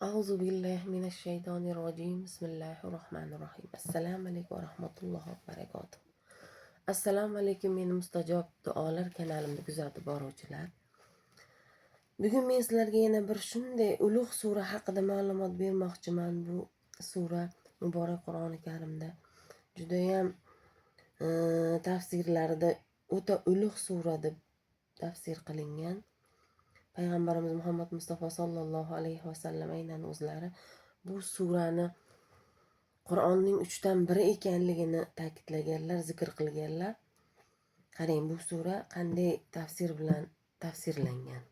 Auzu billahi minash shaytonir rojim. Bismillahir rohmanir rohim. Assalomu alaykum va rahmatullohi va barakatuh. Assalomu alaykum meni mustajob duolar kanalimni kuzatib boruvchilar. Bugun men sizlarga yana bir shunday ulug' sura haqida ma'lumot bermoqchiman. Bu sura muborak Qur'oni Karimda judayam tafsirlarida o'ta ulug' sura deb tafsir qilingan. Payg'ambarimiz Muhammad Mustafa sollallohu alayhi vasallam aynan o'zlari bu surani Qur'onning 1/3 ekanligini ta'kidlaganlar, zikr qilganlar. Qarang, bu sura qanday tafsir bilan tafsirlangan.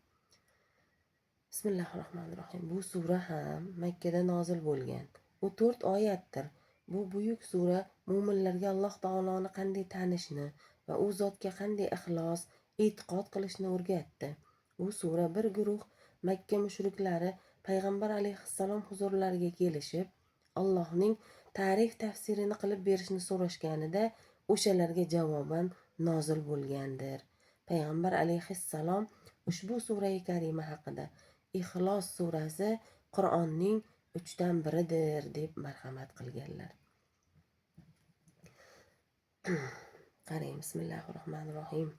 Bismillahir rohmanir rohim. Bu sura ham Makkada nozil bo'lgan. U 4 oyatdir. Bu buyuk sura mo'minlarga Alloh taoloni qanday tanishni va u zotga qanday ixlos, e'tiqod qilishni o'rgatdi. Bu sura bir guruh Makka mushriklari payg'ambar alayhissalom huzurlariga kelishib, Allohning ta'rif tafsirini qilib berishni so'rashganida o'shalarga javoban nozil bo'lgandir. Payg'ambar alayhissalom ushbu surai karima haqida Ixlos surasi Qur'onning 1/3-dir deb marhamat qilganlar. Qarang, bismillahir rohmanir rohim.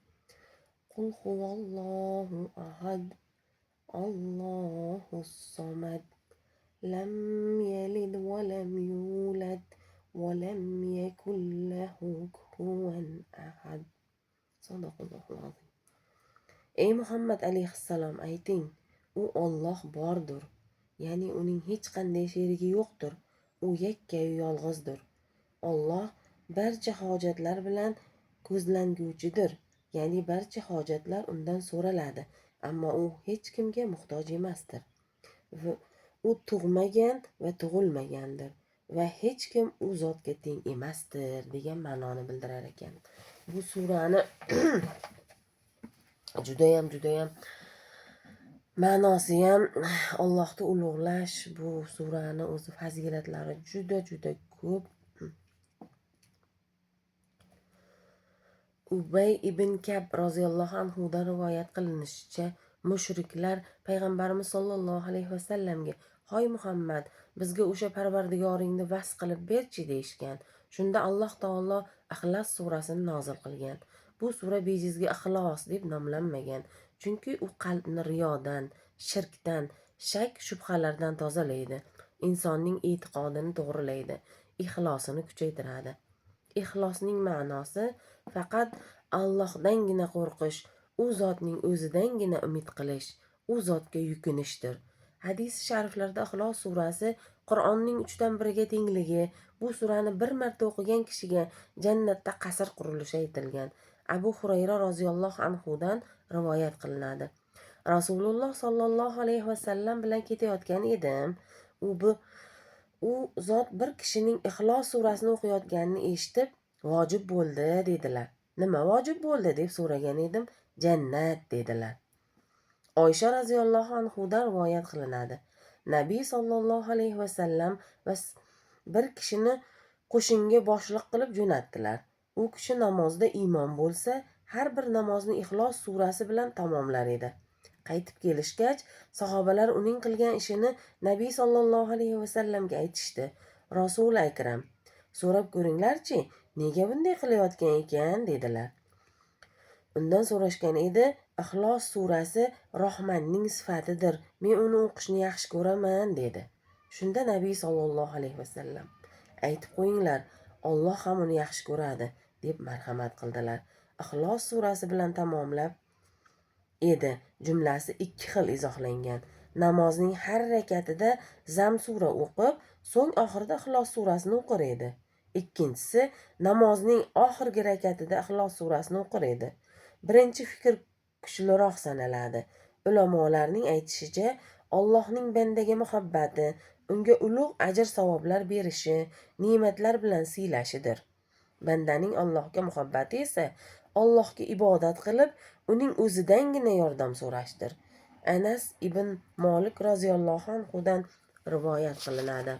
Qul huvallohu ahad, Allohus somad, lam yalid va lam yulad va lam yakul lahu kufuwan ahad. Sadaqallohul azim. Ey Muhammad alayhissalom ayting, u Olloh bordir. Ya'ni uning hech qanday sherigi yo'qdir. U yakkayu yolg'izdir. Olloh barcha hojatlar bilan ko'zlanguvchidir. Ya'ni barcha hojatlar undan so'raladi, ammo u hech kimga muhtoj emasdir. Va u tug'magan va tug'ilmagandir va hech kim u zotga teng emasdir degan ma'noni bildirar ekan. Bu surani judayam ma'nosi ham Allohni ulug'lash, bu surani o'zi fazilatlari juda ko'p. Ubay ibn Kab roziyallohu anhudan rivoyat qilinishicha, mushriklar payg'ambarimiz sollallohu alayhi vasallamga: "Hoy Muhammad, bizga o'sha Parvardigoringni vasf qilib berchi" deyishgan. Shunda Alloh taolo Ixlos surasini nozil qilgan. Bu sura bejizga Ixlos deb nomlanmagan, chunki u qalbni riyodan, shirkdan, shak shubhalardan tozalaydi, insonning e'tiqodini to'g'rilaydi, ixlosini kuchaytiradi. Ixlosning ma'nosi faqat Allohdangina qo'rqish, u zotning o'zidangina umid qilish, u zotga yukinishdir. Hadis shariflarda Ixlos surasi Qur'onning 1/3ga tengligi, bu surani bir marta o'qigan kishiga jannatda qasr qurilishi aytilgan. Abu Hurayra roziyallohu anhudan rivoyat qilinadi. Rasululloh sollallohu alayhi vasallam bilan ketayotgan edim. U zot bir kishining Ixlos surasini o'qiyotganini eshitib, "Vojib bo'ldi" dedilar. "Nima vojib bo'ldi?" deb so'ragan edim. "Jannat" dedilar. Oysha roziyallohu anhudan rivoyat qilinadi. Nabiy sollallohu alayhi vasallam va bir kishini qo'shinga boshliq qilib jo'natdilar. U kishi namozda imom bo'lsa, har bir namozni Ixlos surasi bilan tamomlar edi. Qaytib kelishgach, sahobalar uning qilgan ishini Nabiy sollallohu alayhi vasallamga aytishdi. Rasuli akram: "So'rab ko'ringlarchi, nega bunday qilayotgan ekan?" dedilar. Undan so'rashgan edi, "Ixlos surasi Rohmanning sifatidir. Men uni o'qishni yaxshi ko'raman" dedi. Shunda Nabiy sollallohu alayhi vasallam: "Aytib qo'yinglar, Alloh ham uni yaxshi ko'radi" deb marhamat qildilar. Ixlos surasi bilan tamomlab edi jumlasi 2 xil izohlangan. Namozning har rakatida zam sura o'qib, so'ng oxirida Ixlos surasini o'qir edi. Ikkinchisi namozning oxirgi rakatida Ixlos surasini o'qir edi. Birinchi fikr kuchliroq sanaladi. Ulamolarning aytishicha, Allohning bandaga muhabbati, unga ulug' ajr savoblar berishi, ne'matlar bilan siylashidir. Bandaning Allohga muhabbati esa Allohga ibodat qilib, uning o'zidangina yordam so'rashdir. Anas ibn Molik roziyallohu anhudan rivoyat qilinadi.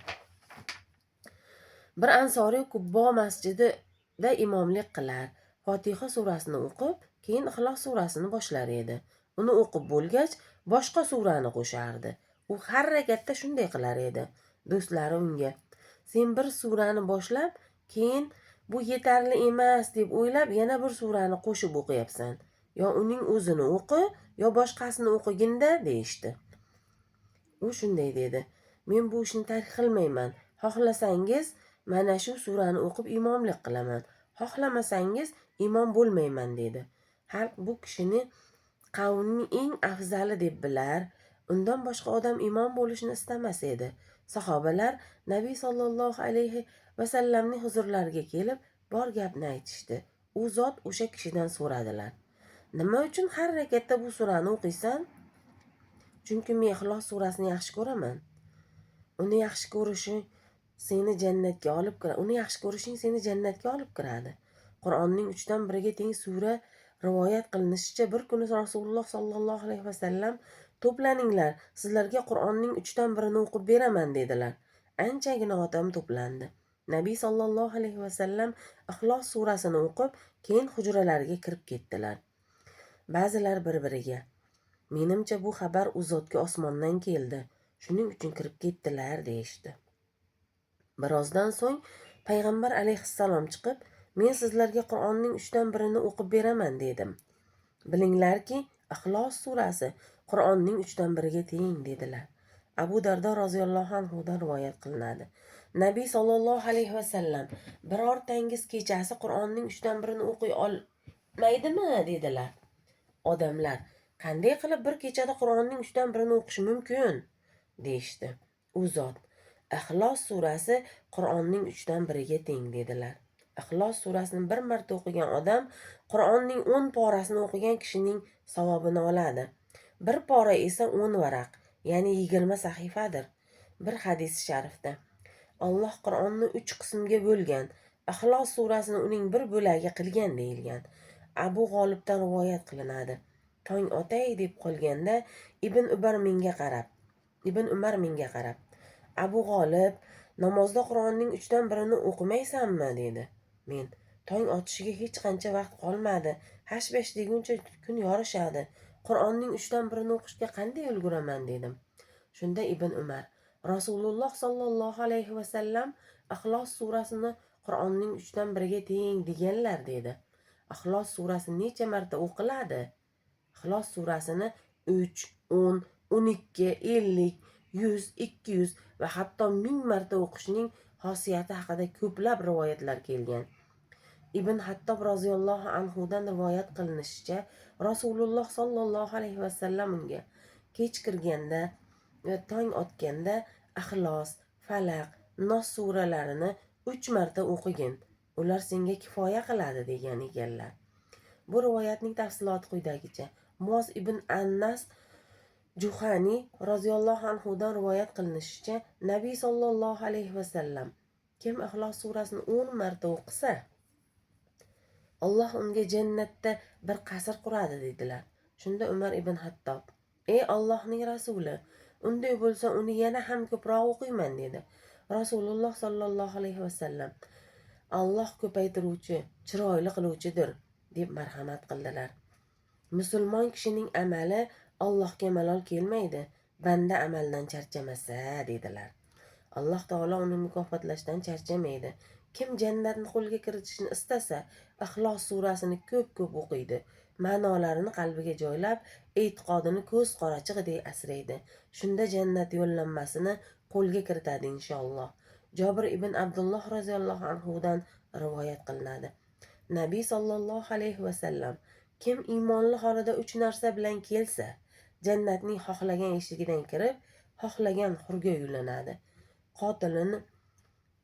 Bir ansoriy Qubbo masjidida imomlik qilar. Fotiha surasini o'qib, keyin Ixlos surasini boshlar edi. Uni o'qib bo'lgach, boshqa surani qo'shardi. U har rakatda shunday qilar edi. Do'stlari unga: "Sen bir surani boshlab, keyin bu yetarli emas deb o'ylab yana bir surani qo'shib o'qiyapsan. Yo uning o'zini o'qi, yo boshqasini o'qiginda", deyishdi. U shunday dedi: "Men bu ishni tark qilmayman. Xohlasangiz mana shu surani o'qib imomlik qilaman. Xohlamasangiz imom bo'lmayman", dedi. Xalq bu kishini qavmning eng afzali deb bilar, undan boshqa odam imom bo'lishni istamas edi. Sahobalar Nabiy sollallohu alayhi vasallamning huzurlariga kelib, bor gapni aytishdi. U zot o'sha kishidan so'radilar: "Nima uchun har rakatda bu surani o'qiysan?" "Chunki men Ixlos surasini yaxshi ko'raman. Uni yaxshi ko'rishing seni jannatga olib kiradi. Uni yaxshi ko'rishing seni jannatga olib kiradi." Qur'onning 1/3ga teng sura. Rivoyat qilinishicha, bir kuni Rasululloh sollallohu alayhi vasallam: "To'planinglar, sizlarga Qur'onning 1/3ini o'qib beraman", dedilar. Anchagina odam to'plandi. Nabiy sollallohu alayhi vasallam Ixlos surasini o'qib, keyin hujralariga kirib ketdilar. Ba'zilar bir-biriga: "Menimcha, bu xabar u zotga osmondan keldi, shuning uchun kirib ketdilar", deyishdi. Birozdan so'ng payg'ambar alayhissalom chiqib: "Men sizlarga Qur'onning 1/3ini o'qib beraman dedim. Bilinglarki, Ixlos surasi Qur'onning 1/3ga teng", dedilar. Abu Dardo roziyallohu anhudan rivoyat qilinadi. Nabiy sollallohu alayhi vasallam: "Birortangiz kechasi Qur'onning 1/3ini o'qiy olmaydimi?" dedilar. Odamlar: "Qanday qilib bir kechada Qur'onning 1/3ini o'qish mumkin?" deyishdi. U zot: "Ixlos surasi Qur'onning 1/3ga teng", dedilar. Ixlos surasini bir marta o'qigan odam Qur'onning 10 porasini o'qigan kishining savobini oladi. Bir pora esa 10 varaq, ya'ni 20 sahifadir. Bir hadisi sharifda: "Alloh Qur'onni 3 qismga bo'lgan, Ixlos surasini uning bir bo'lagi qilgan", deyilgan. Abu G'olibdan rivoyat qilinadi. Tong otay deb qolganda Ibn Umar menga qarab: "Abu G'olib, namozda Qur'onning 1/3ini o'qimaysanmi?" dedi. Men: "Tong otishiga hech qancha vaqt qolmadi, hashbash deguncha kun yorishadi. Qur'onning 1/3ini o'qishga qanday ulguraman?" dedim. Shunda Ibn Umar: "Rasululloh sollallohu alayhi vasallam Ixlos surasini Qur'onning 1/3ga teng deganlar", dedi. Ixlos surasi necha marta o'qiladi? Ixlos surasini 3, 10, 12, 50, 100, 200 va hatto 1000 marta o'qishning xosiyati haqida ko'plab rivoyatlar kelgan. Ibn Hattob roziyallohu anhudan rivoyat qilinishicha, Rasululloh sollallohu alayhi vasallam unga: "Kech kirganda va tong otganda Ixlos, Falaq, Nos suralarini 3 marta o'qigin. Ular senga kifoya qiladi", degan ekanlar. Bu rivoyatning tafsiloti quyidagicha. Muoz ibn Annas Juhani roziyallohu anhudan rivoyat qilinishicha, Nabiy sollallohu alayhi vasallam: "Kim Ixlos surasini 10 marta o'qisa, Alloh unga jannatda bir qasr quradi", dedilar. Shunda Umar ibn Hattob: "Ey Allohning rasuli, unday bo'lsa uni yana ham ko'proq o'qiyman", dedi. Rasululloh sollallohu alayhi vasallam: "Alloh ko'paytiruvchi, chiroyli qiluvchidir", deb marhamat qildilar. Musulmon kishining amali Allohga malol kelmaydi, banda amaldan charchamasa, dedilar. Alloh taolo uni mukofotlashdan charchamaydi. Kim jannatni qo'lga kiritishni istasa, Ixlos surasini ko'p-ko'p o'qiydi. Ma'nolarini qalbiga joylab, e'tiqodini ko'z qorachig'idek asraydi. Shunda jannat yo'llanmasini qo'lga kiritadi inshaalloh. Jobir ibn Abdulloh roziyallohu anhudan rivoyat qilinadi. Nabiy sollallohu alayhi vasallam: "Kim iymonli holida 3 narsa bilan kelsa, jannatning xohlagan eshigidan kirib, xohlagan hurga uylanadi. Qotilini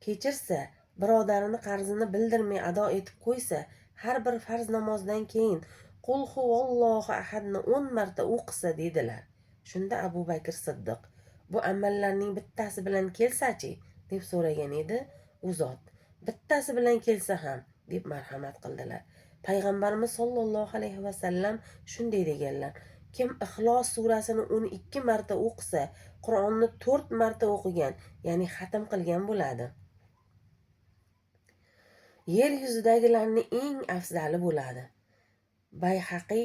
kechirsa, birodarini qarzini bildirmay ado etib qo'ysa, har bir farz namozdan keyin Qul huvallohu ahadni 10 marta o'qisa", dedilar. Shunda Abu Bakr Siddiq: "Bu amallarning bittasi bilan kelsa-chi?" deb so'ragan edi. U zot: "Bittasi bilan kelsa ham", deb marhamat qildilar. Payg'ambarimiz sollallohu alayhi vasallam shunday deganlar: "Kim Ixlos surasini 12 marta o'qisa, Qur'onni 4 marta o'qigan, ya'ni xatm qilgan bo'ladi. Yer yuzidagilarning eng afzali bo'ladi." Bayhaqiy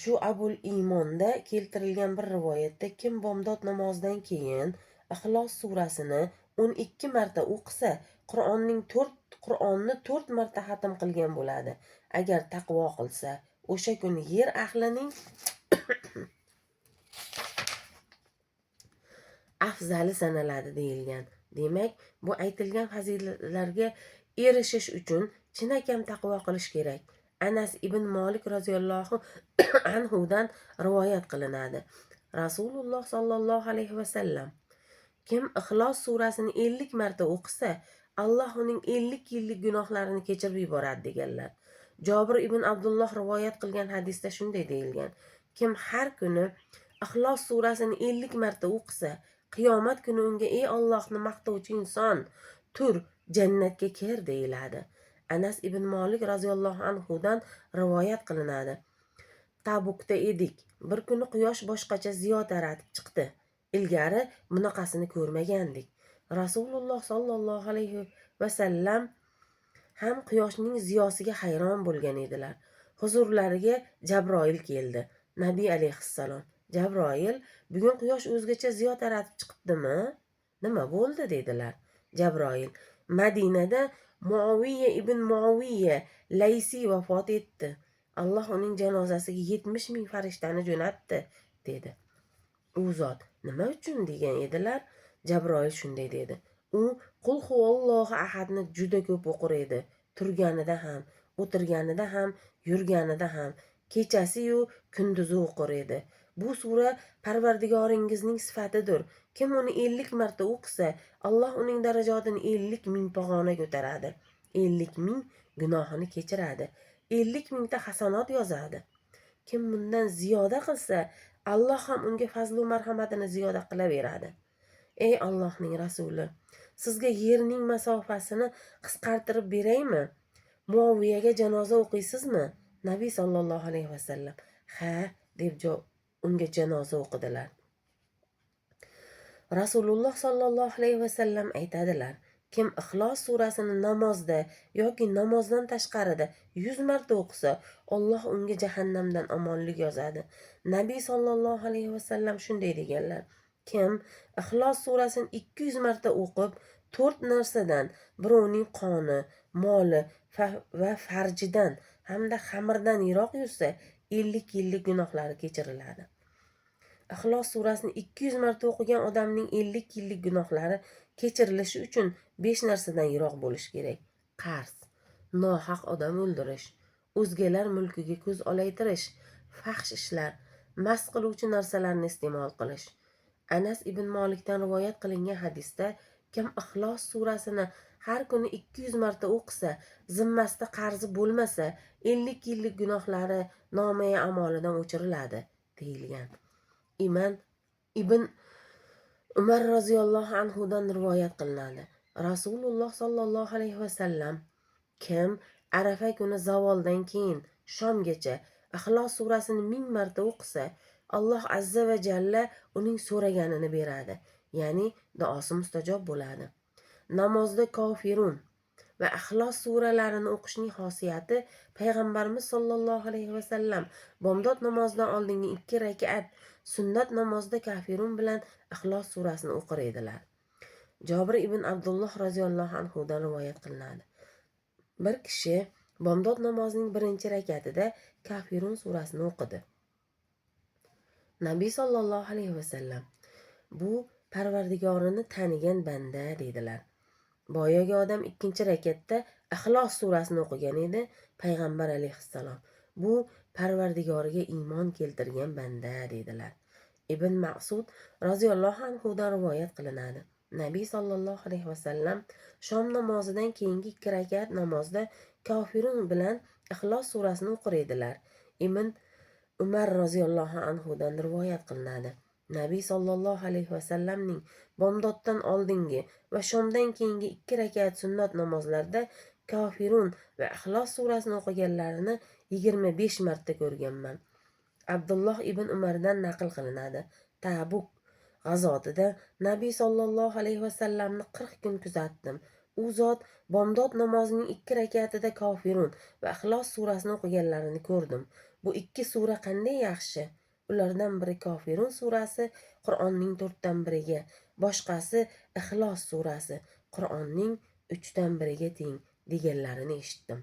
Shu'abul Iymonda keltirilgan bir rivoyatda kim bomdod namozidan keyin Ixlos surasini 12 marta o'qisa, Qur'onni 4 marta xatm qilgan bo'ladi. Agar taqvo qilsa, o'sha kuni yer ahlining afzali sanaladi deyilgan. Demak, bu aytilgan fazilatlarga erishish uchun chinakam taqvo qilish kerak. Anas ibn Molik roziyallohu anhudan rivoyat qilinadi. Rasululloh sollallohu alayhi vasallam: kim Ixlos surasini 50 marta o'qisa, Alloh uning 50 yillik gunohlarini kechirib yuboradi deganlar. Jobir ibn Abdulloh rivoyat qilgan hadisda shunday deyilgan: kim har kuni Ixlos surasini 50 marta o'qisa, qiyomat kuni unga: ey Allohni maqtovchi inson, tur, jannatga kir deyiladi. Anas ibn Molik roziyallohu anhudan rivoyat qilinadi. Tabukda edik. Bir kuni quyosh boshqacha ziyo taratib chiqdi. Ilgari bunaqasini ko'rmagandik. Rasululloh sollallohu alayhi vasallam ham quyoshning ziyosiga hayron bo'lgan edilar. Huzurlariga Jabroil keldi. Nabiy alayhissalom: Jabroil, bugun quyosh o'zgacha ziyo taratib chiqibdimi? Nima bo'ldi dedilar. Jabroil: Madinada Muaviya ibn Muaviya Laysi vafot etdi. Alloh uning janozasiga 70 ming farishtani jo'natdi dedi. U zot: nima uchun degan edilar. Jabroil shunday dedi: u Qul huvallohu ahadni juda ko'p o'qir edi. Turganida ham, o'tirganida ham, yurganida ham, kechasi-yu kunduzi o'qir edi. Bu sura Parvardigoringizning sifatidir. Kim uni 50 marta o'qisa, Alloh uning darajotini 50 ming pog'ona ko'taradi. 50 ming gunohini kechiradi. 50 mingta hasanot yozadi. Kim bundan ziyoda qilsa, Alloh ham unga fazlu marhamatini ziyoda qilaveradi. Ey Allohning rasuli, sizga yerning masofasini qisqartirib beraymi? Muaviyaga janoza o'qiysizmi? Nabiy sollallohu alayhi vasallam: ha deb unga janoza o'qidilar. Rasululloh sollallohu alayhi vasallam aytadilar: kim Ixlos surasini namozda yoki namozdan tashqarida 100 marta o'qisa, Alloh unga jahannamdan omonlik yozadi. Nabiy sollallohu alayhi vasallam shunday deganlar: kim Ixlos surasini 200 marta o'qib, 4 narsadan, birovning qoni, moli va farjidan hamda xamirdan yiroq yursa, 50 yillik gunohlari kechiriladi. Ixlos surasini 200 marta o'qigan odamning 50 yillik gunohlari kechirilishi uchun 5 narsadan yiroq bo'lish kerak: qarz, nohaq odam o'ldirish, o'zgalar mulkiga ko'z olaytirish, fahsh ishlar, mast qiluvchi narsalarni iste'mol qilish. Anas ibn Molikdan rivoyat qilingan hadisda kim Ixlos surasini har kuni 200 marta o'qisa, zimmasida qarzi bo'lmasa, 50 yillik gunohlari nomai amolidan o'chiriladi deyilgan. Iman ibn Umar roziyallohu anhudan rivoyat qilinadi. Rasululloh sollallohu alayhi vasallam: kim Arafa kuni zavoldan keyin shomgacha Ixlos surasini 1000 marta o'qisa, Alloh azza va jalla uning so'raganini beradi, ya'ni duosi mustajob bo'ladi. Namozda Kofirun va Ixlos suralarini o'qishning xosiyati payg'ambarimiz sollallohu alayhi vasallam bomdod namozidan oldingi 2 rakat sunnat namozida Kafirun bilan Ixlos surasini o'qir edilar. Jobir ibn Abdulloh roziyallohu anhudan rivoyat qilinadi. Bir kishi bomdod namozining 1 rakatida Kafirun surasini o'qidi. Nabiy sollallohu alayhi vasallam: bu Parvardigorini tanigan banda dedilar. Boyagi odam 2 rakatda Ixlos surasini o'qigan edi. Payg'ambar alayhissalom: bu Parvardigoriga iymon keltirgan banda dedilar. Ibn Ma'sud roziyallohu anhudan rivoyat qilinadi. Nabiy sollallohu alayhi vasallam shom namozidan keyingi 2 rakat namozda Kofirun bilan Ixlos surasini o'qir edilar. Ibn Umar roziyallohu anhudan rivoyat qilinadi. Nabiy sollallohu alayhi vasallamning bomdoddan oldingi va shomdan keyingi 2 rakat sunnat namozlarida Kofirun va Ixlos surasini o'qiganlarini 25 marta ko'rganman. Abdulloh ibn Umardan naql qilinadi. Tabuk g'azotida Nabiy sollallohu alayhi vasallamni 40 kun kuzatdim. U zot bomdod namozining 2 rakatida Kofirun va Ixlos surasini o'qiganlarini ko'rdim. Bu ikki sura qanday yaxshi? Ulardan biri Kofirun surasi Qur'onning 1/4ga, boshqasi Ixlos surasi Qur'onning 1/3ga teng deganlarini eshitdim.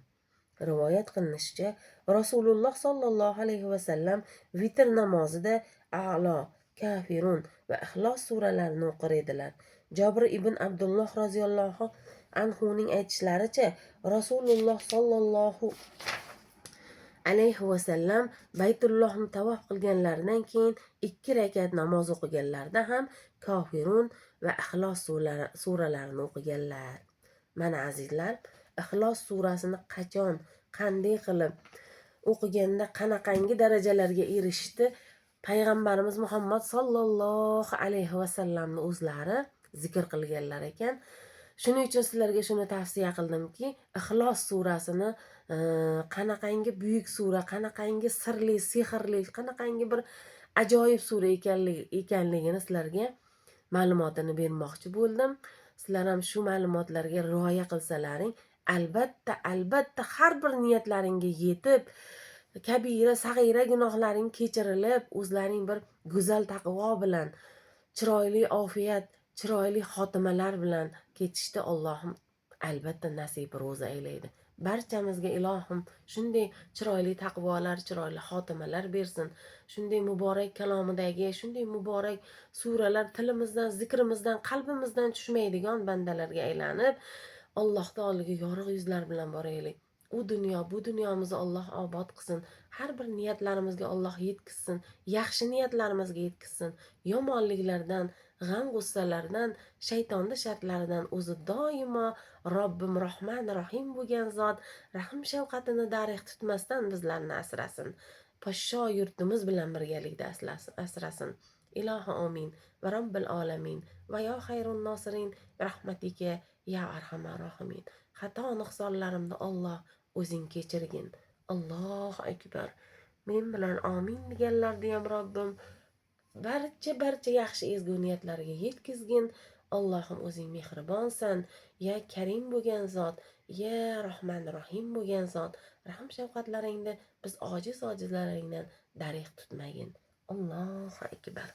Rivoyat qilinishicha, Rasululloh sollallohu alayhi vasallam vitr namozida A'lo, Kafirun va Ixlos suralarini o'qir edilar. Jobir ibn Abdulloh roziyallohu anhuning aytishlaricha, Rasululloh sollallohu alayhi vasallam Baytullohni tavof qilganlaridan keyin 2 rakat namoz o'qiganlarida ham Kofirun va Ixlos suralarini o'qiganlar. Mana azizlar, Ixlos surasini qachon, qanday qilib o'qiganda qanaqangi darajalarga erishdi, Payg'ambarimiz Muhammad sollallohu alayhi vasallamni o'zlari zikr qilganlar ekan. Shuning uchun sizlarga shuni tavsiya qildimki, Ixlos surasini qanaqangi buyuk sura, qanaqangi sirli, sehrli, qanaqangi bir ajoyib sura ekanligini sizlarga ma'lumotini bermoqchi bo'ldim. Sizlar ham shu ma'lumotlarga rioya qilsalaring, albatta, albatta har bir niyatlaringga yetib, kabira, sag'ira gunohlaring kechirilib, o'zlaring bir go'zal taqvo bilan, chiroyli ofiyat, chiroyli xotimalar bilan ketishda Allohim albatta nasib ro'za aylaydi. Barchamizga ilohim shunday chiroyli taqvolar, chiroyli xotimalar bersin. Shunday muborak kalomidagi, shunday muborak suralar tilimizdan, zikrimizdan, qalbimizdan tushmaydigan bandalarga aylanib, Allohning oldiga yorug' yuzlar bilan boraylik. U dunyo, bu dunyomizni Alloh obod qilsin. Har bir niyatlarimizga Alloh yetkazsin. Yaxshi niyatlarimizga yetkazsin. Yomonliklardan, g'am-g'ussalardan, shaytonni shartlaridan o'zi doimo Robbim Rohman Rohim bo'lgan zot rahm shafqatini darig' tutmasdan bizlarni asrasin. Poshsho yurtimiz bilan birgalikda asrasin. Ilohi omin va robbil olamin va yo xayrun nosirin rahmatika ya arhamar rohimin. Xato nuqsonlarimni Alloh o'zing kechirgin. Allohu akbar. Men bilan omin deganlarni ham Robbim barcha yaxshi ezgu niyatlarga yetkazgin. Allohim o'zing mehribonsan, ya Karim bo'lgan zot, ya Rohman Rohim bo'lgan zot. Rahm shafqatlaringni biz ojiz ojizlaringdan darig' tutmagin. Allohu akbar.